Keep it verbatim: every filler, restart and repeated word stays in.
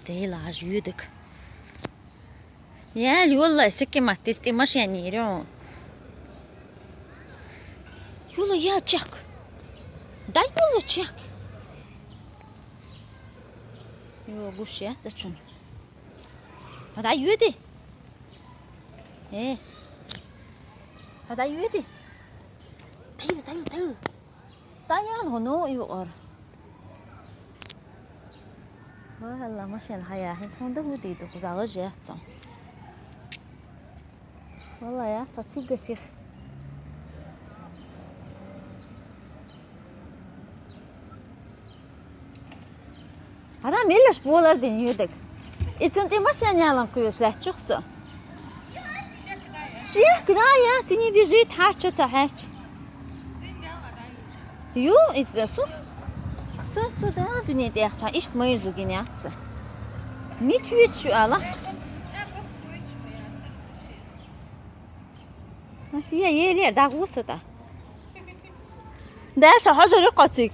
Дела аж юдык. Я, Лёла, сикки маттис, ти машине рё. Юла, я чак. Да, Юла, чак. Ё, гуш, я, зачем? А да, юди. Э. А да, юди. Таю, таю, таю. Таян гоно югар. Валла машин хая, хин сонда худиду, загаж яцсан. Валла яца цугасих. Ара мелаш болар дин юдек. Ицун ти машин ялан куюс лачуксу. Шек, да, я, тини бежит, харчо ца харч. Ю, из су. Су, су, да, дуне дехча, ишт мэр зугин яцу. Мич, мич, ала. Асия, еле, да, гусата. Даша, хожа рюкотик.